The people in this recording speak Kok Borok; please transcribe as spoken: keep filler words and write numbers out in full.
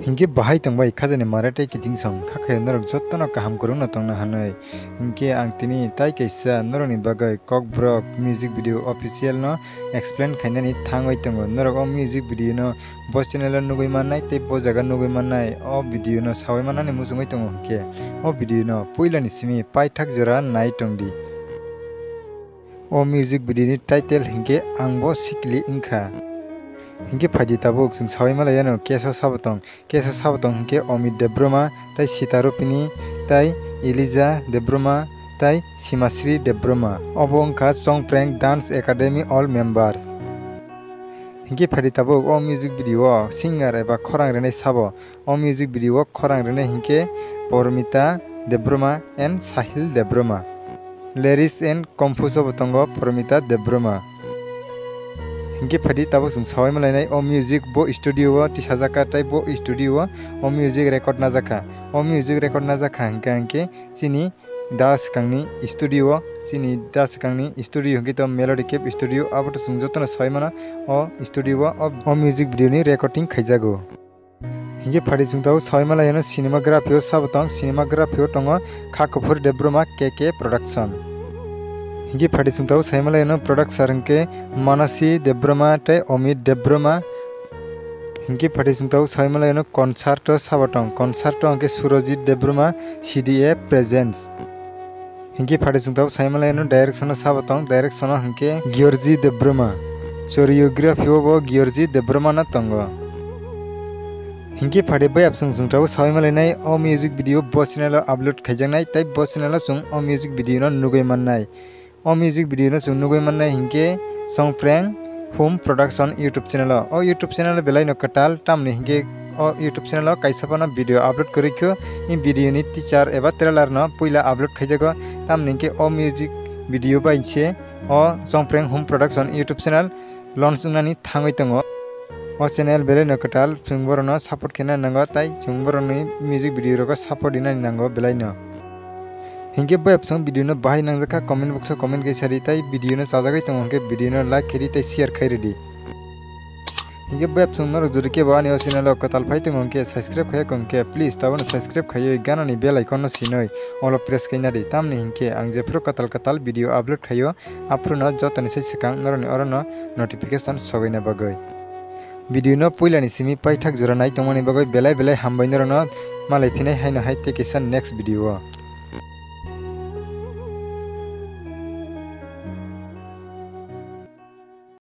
Hinkhe bahai tongbai khajani mare tei kiching song kha khe norok jotono kaham kwrwngno tongna hanwi. Hinkhe ang tini tai kaisa norokni bagwi Kokborok music video official no explain khainani thangwi tongo. Norok o music video no bo channel o nugwi mannai tei bo jaga nugwi mannai, o video no sawi mannani muchungwi tongo hinkhe o video no puilani simi paithak jora nai tongdi. O music video ni title hinkhe Ang Bo Sikli Wngkha. Hinkhe phaidi tabuk chwng sawi malaiano keso sabo tong. Keso sabo tong hinkhe Omit Debbarma, tei Sita Rupini, tei Elija Debbarma, tei Simasri Debbarma. Obo wngkha Chongpreng Dance Academy all members. Hinkhe phaidi tabuk o music video o singer eba khorang rwnai sabo. O music video o khorang rwnai hinkhe Pormita Debbarma and Sahil Debbarma. Lyrics and compose o bo tongo Pormita Debbarma. Hinkhe phaidi tabuk chwng sawi malainai o music bo studio o tisajak kha tei bo studio o o music record najak kha. O music record najak kha hinkhe hinkhe chini da swkangni studio o, chini da swkangni studio hinkhe to Melody Cave Studio, abo to chwng jotono sawi mano o studio o, o, o music video ni recording khaijago. Hinkhe phaidi chwng tabuk sawi malaiyano cinematography o sabo tong, cinematography o tongo Kha Kuphur Debbarma K K Production. Hinkhe phaidi chwng tabuk sawi malaiyano producer hinkhe Manasi Debbarma tei Omit Debbarma. Hinkhe phaidi chwng tabuk sawi malaiyano concert o sabo tong, concert o hinkhe Surojit Debbarma C D A Presents. Hinkhe phaidi chwng tabuk sawi malaiyano direction o sabo tong, direction o hinkhe Giorgi Debbarma. Choreography o bo Giorgi Debbarma no tongo. Hinkhe phaidi bayap chwng chwng tabuk sawi malainai o music video bo channel o upload khaijaknai tei bo channel o chwng o music video no nugwi mannai. O music video no chwng nugwi mannai hinkhe Chongpreng Home Production YouTube channel o. O YouTube channel belai no kwtal, tamni hinkhe o YouTube channel o kaisa phano video upload kwrwi kho, i video ni teaser eba trailer no puila upload khaijago, tamni hinkhe o music video bai se o Chongpreng Home Production YouTube channel launch wngnani thangwi tongo. O channel belai no kwtal, chwng borokno support khe nani nango, tai chwng borokni music video rogo support rinani nango belai no. Hinkhe bayap chwng video no bahai nangjak kha, comment box o comment khe sadi, tai video no chajagwi tongo hinkhe video no like khe di tai share khai ridi. Hinkhe bayap chwng norok jodi kebo ani o channel o kwtal phai tongo hinkhe subscribe khaiya kho hinkhe please tabukno subscribe khaiwi ganani bell icon no sinoi all o press khai nadi, tamni hinkhe ang jephru kwtal kwtal video upload khaio, aphuru no jotoni sai swkang norokni oro no notification sogwina bagwi. Video no puilani simi paithak jora nai tongmani bagwi belai belai hambai norokno, malai phinai haino hai tei kisa next video o.